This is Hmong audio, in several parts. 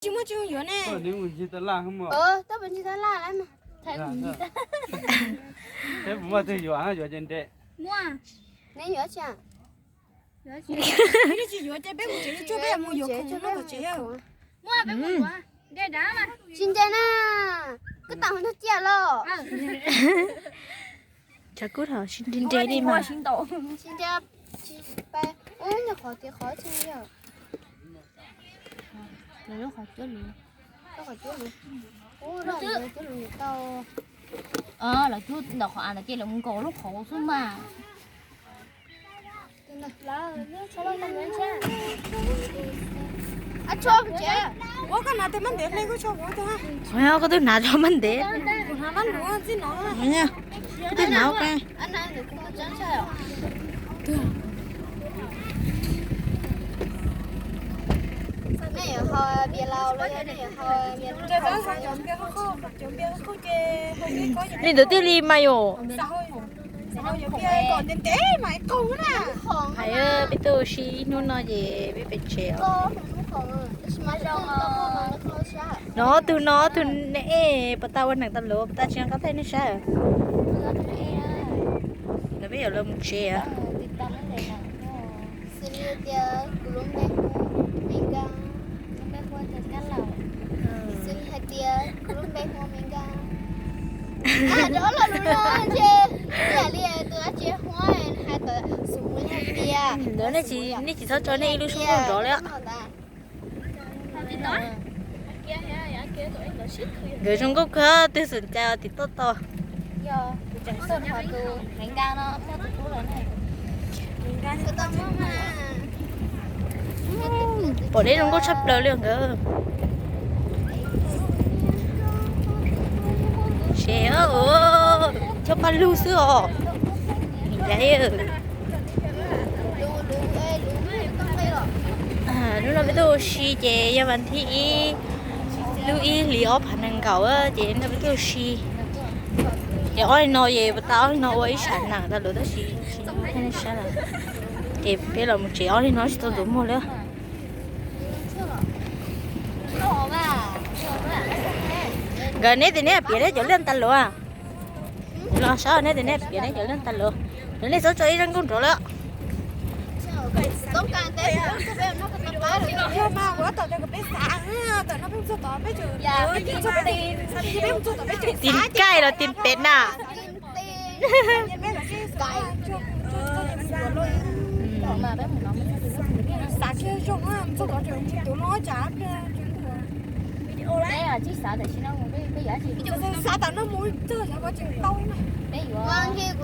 Tsis muaj tsis yuav ne. Tab sis tab laj lawm. Peb puas muaj twg yuav, yuav ces nres. Neb yuav tsis? Tsis yuav ces peb mus tsev, peb mus yuav khoom no tom tsev. Tsis nres na, koj tau hov nrog ciaj los. Tshav kub thaum tsis nres nres li mas. Tsis nres, tsis pab, nyuam qhuav tias qhov tseeb yog. Lawv lub qhov cuab lus, lub qhov cuab lus, lub qhov cuab lus tau. Lawv cuab ntawm qhov av ntawd ces lawv mus nkaus lub qhov xwb mas. Ua koj hnav tus maj ntev hle, koj tso kuv tag. Koj twb hnav tso maj ntev. Kuv hnav maj lus txij no. Koj twb hnav ua. Li ntawd thiaj li mas yom. Hais peb tuaj ua si ib hnub no ces peb pem tsev os. No tus no tus ne, puas tau ua neeg tau luv, puas tau tsis nqa qab thaij nej saib. Lawv peb yuav los mus tsev. Xws li tias kuv lub npe hu Me Nkaj, lub npe hu tias Kab Laus. Xws li hais tias kuv lub npe hu Me Nkaj. Rau ob lo lus no ntshe ib yam li tus dab tsi huab hais tawm xus mus li hais tias, ntawd nej tsis txhob tso nej ib lub suab nrov li. Nkawd zoo nkauj kawg, twg xom cai tim toj tau. Pom neb zoo nkauj tshaj plaws li nkawd. Tsev, chob paj lug xwb os. Hnub no peb tuaj ua si ces yog vas thib ib, lub ib hlis ob phav nees nkaum ces no peb tuaj ua si. Ces ob hlis no ces puas tas ob hlis no ua ib sam nees tau lawm tab sis tsis muaj neeg saib lawm. Ces peb los mus tsev ob hlis no tsis tau ntuav muag li. Nkawd neb tias neb piav neb cov liaj tas luv. Los saib neb tias neb piav neb cov liaj tas luv. Lawv nej txhob tso ib zaj nkauj nrov lawm. Tim nkaij los tim pem na.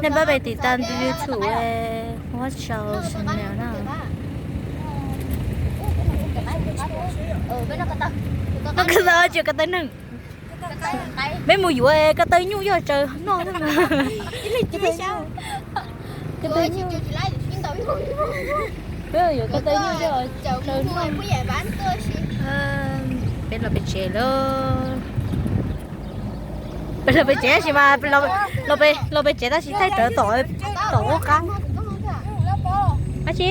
Nej pab pem tiv tas ntu YouTube, Huab Sau Channel na. Noj ko taw tsis ko taw neeg. Peb mus yuav ko taw nyuj yog tsaws noj. Ko taw nyuj. Peb yuav ko taw nyuj yog tsaws noj. Peb los pem tsev lawm. Peb los pem tsev tab sis mas, los pem tsev tab sis thaij rawv tom, tom ub qab. Ab tsi.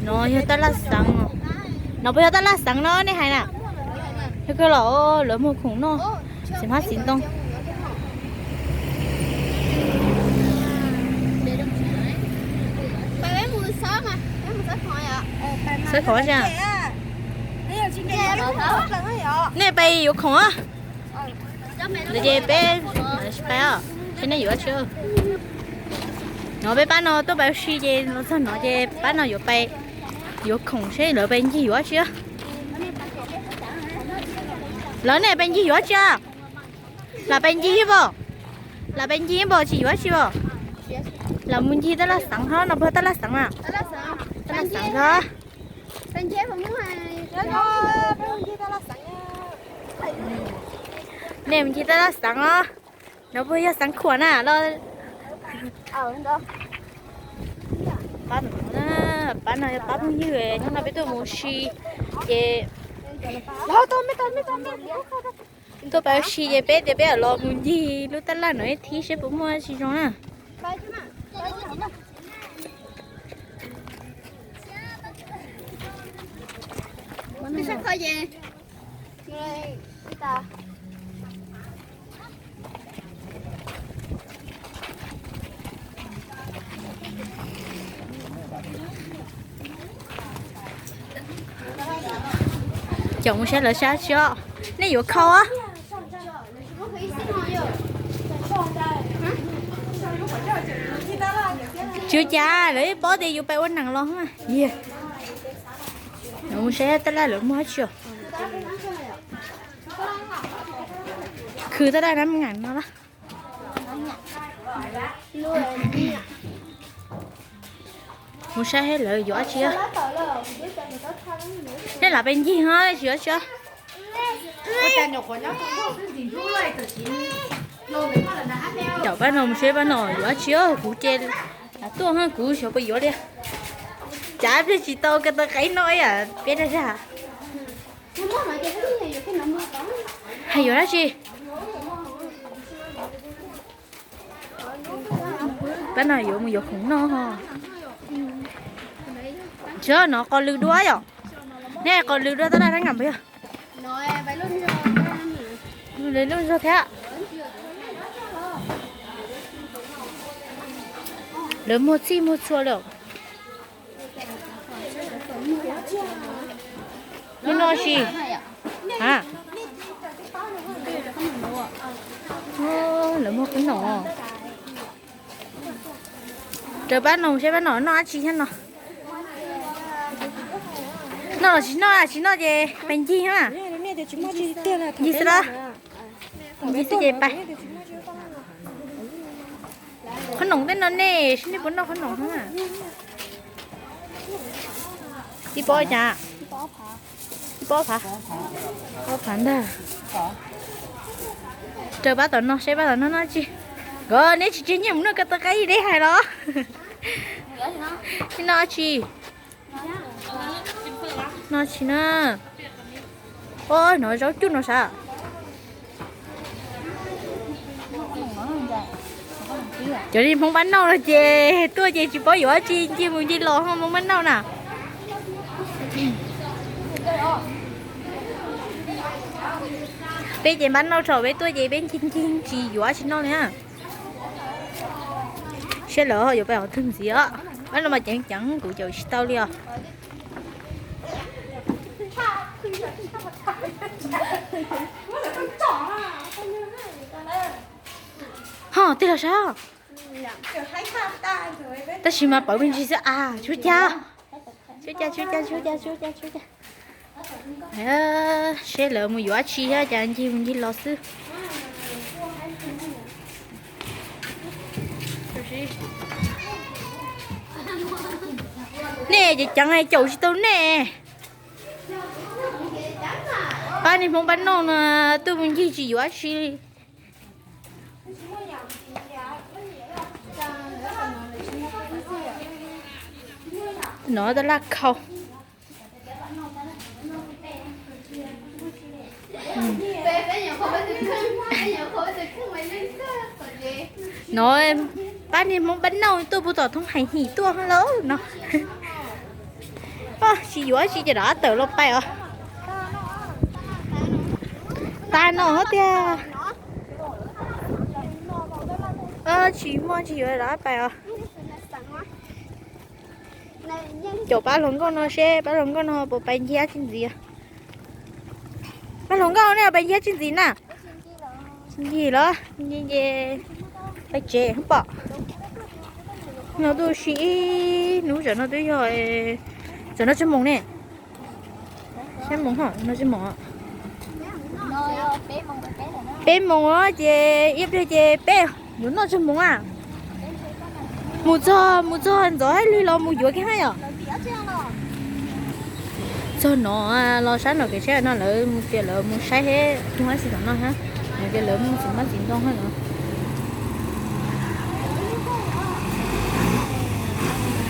No yog tab laj xeev. No puas yog tab laj xeev no nej hais na? Yog kawg los lawv muag khoom noj, xim hmab xim ntoo. Xav khoom, nej pais yuav khoom. Ntawd ces peb, peb, seb nej yuav tsi. No peb pab no tuaj pais ua si ces los txog no ces pab no yuav pais yuav khoom seb lawv pais ncig yuav tsi. Lawv nej pais ncig yuav tsi? Lam pais ncig ib npaum, lam pais ncig ib npaum tsis yuav tsi os. Lam mus ncig tab laj xeev hlob no, puas tab laj xeev na? Tab laj xeev hlob. Nej mus ncig tab laj xeev os. No puas yog xeev khuam na los? Pab no yog pab phooj ywg, hnub no peb tuaj mus ua si ces, tuaj pais ua si ces peb tias peb los mus ncig lub tab laj no ib thib seb puas muaj tsi zoo na. Cov mus saib lawv sab tsi os. Nej yuav khau os? Tsis ua cas, lawv paub tias yus pais ua neeg los. Mus saib tab laj lawv muag dab tsi os. Khwv tab laj na, me ngas no na. Mus saib lawv yuav dab tsi. Nej lam pes ncig no tsis yuav dab tsi. Caum pab no mus saib pab no yuav dab tsi, kuv ces lam tuaj, kuv xyov puas yuav li. Cav pliag tsis tau ko taw qe no, peb dag zag. Hais yuav dab tsi? Pab no yuav mus yuav khoom noj. Tsis no qos lws dua yom. Nej qos lws dua tab laj rab ngam puas yog? Lub zog thiab. Lawv muag txhij muag txhua lawm. Lub no tsis, a, lawv muag qhwb no. Raws pab no saib pab no noj dab tsi thiab no. Noj los tsis noj, tsis noj ces pais ncig na. Ncig xwb los. Ncig xwb ces pais. Qhob noom tej no nej saib nej puas noj qhob noom na. Ib pob cas? Ib pob phav. Ob phav ntag. Raws pab tom no saib pab tom no noj dab tsi. Nkawd neb tsis tseg nyiaj mus noj ko taw qab ib deb hais los. Noj dab tsi? Noj dab tsi na? Ua no zaub cuj no sav. Cov li Hmoob pab nauj no ces tuaj ces tsis paub yuav dab tsi, ncig mus ncig los ho Hmoob pab nauj na. Peb ces pab nauj thaum peb tuaj ces peb ncig ncig tsis yuav dab tsi noj li na. Saib lawv yuav pais qhov twg ntxiv os. Pab no mas ceev ceev kuv caum tsis tau li os. Ho, tej los sav. Tab sis mas pawv me ntsis xwb a, tsuj cas. Tsuj cas, tsuj cas, tsuj cas, tsuj cas, tsuj cas. Saib lawv mus yuav dab tsi thiab cas ncig mus ncig los xwb. Nej ces ceev caum tsis tau nej. Pab niag Hmoob pab nauj no tuaj mus ncig tsis yuav dab tsi li. No tab laj khau. No pab niag Hmoob pab nauj tuaj puag tom thoob hais him tuaj lauj no. Tsis yuav tsis ces rov qab tawm los pais os. Tag no tiag. Tsis muaj tsis yuav rov qab pais os. Caum pab hluas nkauj no seb pab hluas nkauj no puas pais ncig dab tsi ntxiv. Pab hluas nkauj nej pais ncig dab tsi ntxiv na? Ncig los ncig ces pais tsev pom. No tuaj si ib hnub, tam no twb yog, tam no tsawg moos ne? Sab moos ho no tsawg moos? Peb moos ces ib pliag ces peb yuav noj tsawg moos a? Mus txog, mus txog ntxov hais li los mus yuav kiag na yom. Txog no los sab no kev saib no lawv mus tias lawv mus saib seb tus dab tsi tom no thiab, hais tias lawv mus txiv mab txiv ntoo thiab no.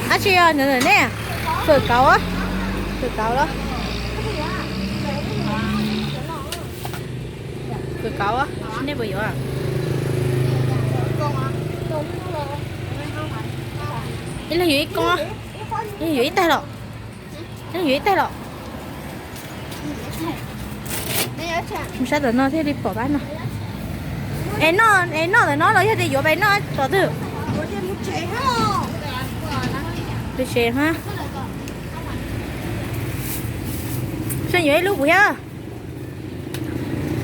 Dab tsi os ntawm ne? Fawm kauv, fawm kauv los? Fawm kauv, nej puas yuav? Ib leeg yuav ib koob, ib leeg yuav ib taig los? Ib leeg yuav ib taig los? Mus sab tom no thiaj li pom pab no. Es noj, es noj ntawm no los yog tias yuav pais noj tom twg? Pem tsev ha. Seb yuav ib lub kuv thiab.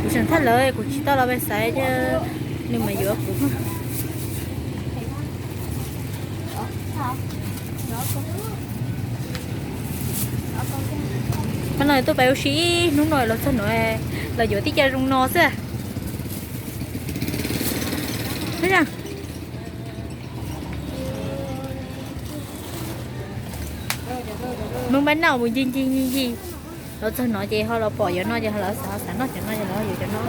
Kuv tseem thaj lawv kuv tsis tau los pais xaiv thiab, nws mas yuav kuv. Pab no tuaj pais ua si ib hnub no los txog no, los yuav tib co zoo no xwb. Mus pab no mus ncig ncig ncig ncig, los txog no ces ho los pom cov no ces ho los xav xav noj cov no ces los yuav cov no.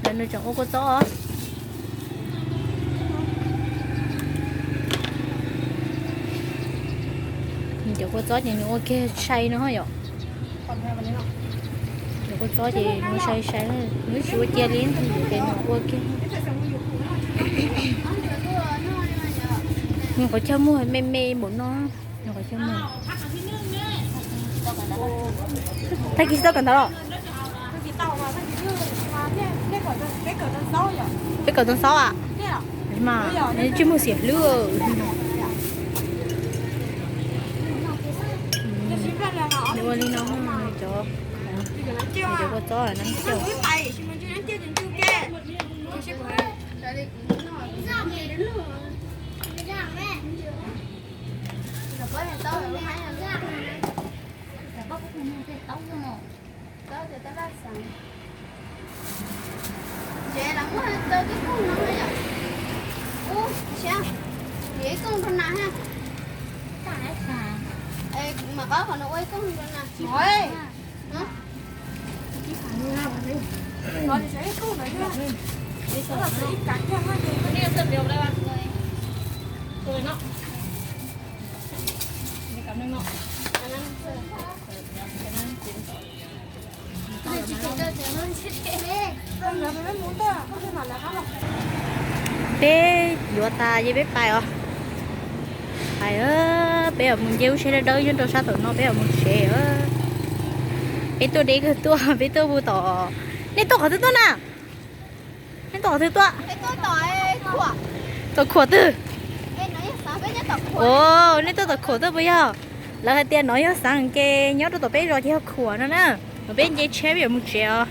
Lawv nws tseem ua kua txob. Nws cov kua txob ces nws ua kiag sai no yom. Cov kua txob ces nws sai sai, nws tsis ua cia li ces nws ua kiag. Nws qhov chaw muag me me npaum no, nws qhov chaw muag. Tag kis tsis tau kawm ntawv los? Peb kawm tau xaub a? Mas tsis muaj xiam hlwb. Nws ua li no, cov, cov kua txob nab coj. Ces lawv muab rau tib koog no yom. Ub, ib koog rau nas ha. Mam qab qhov no ua ib koog rau nas. Peb yuav tas ces peb pais os. Pais, peb yuav mus nce lub tsheb dawb dawb nyob rau sab tom no, peb yuav mus tsev. Peb tuaj deb kawg tuaj, peb tuaj hu tom, nej tuaj qhov twg tuaj na? Nej tuaj qhov twg tuaj? Tom khuam twg? Nej tuaj tom khuam twg puas yog? Lawv hais tias no yog xeev ke nyob rau tom peb zos ces yog khuam no na. Peb nce tsheb peb yuav mus tsev os.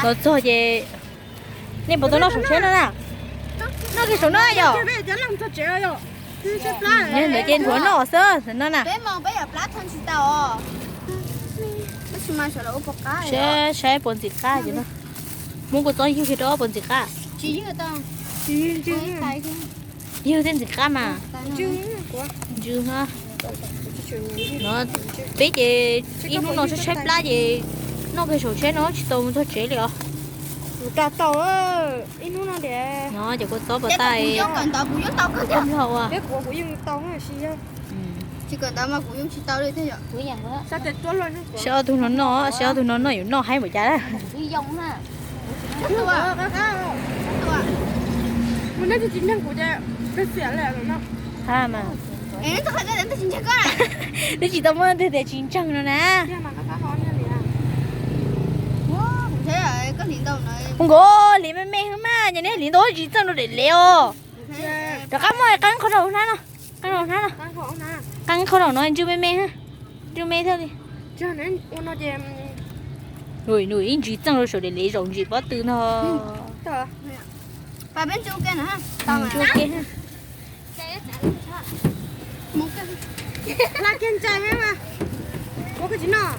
Los txog ces nej puas tau noj saum tsheb no na? Noj kiag saum no yom. Yog ntawd ces nthuav noj xwb no na. Saib puas ntxim qab ces no. Muab kua txob ywg kiag rau puas ntxim qab. Ywg thiaj ntxim qab mas. Ntsws no. Peb ces ib hnub no tshaib tshaib plab ces noj kiag saum tsheb no tsis tau mus txog tsev li os. Mus tau tau ib hnub no tias. No ces kua txob puas tau, kua txob nplog ua. Seb ob tug no noj, seb ob tug no noj yuav noj haib npaum cas. Twb tsis tau muaj twg tias tsis ntseeg no na. Nkaus hliv me me xwb mas, ces neb hliv ntau tsis txeej rau daim lev os. Rov qab muab qeeb qhov rau hnab no, qeeb rau hnab no. Qeeb qhov no ntsw me me, ntsw me thiaj li. Nws ib ntsis txeej rau saum daim lev zaum ntsis pob tw no. Ntsw ke. Hla kiag ntsa me mas. Ua koj tsis noj.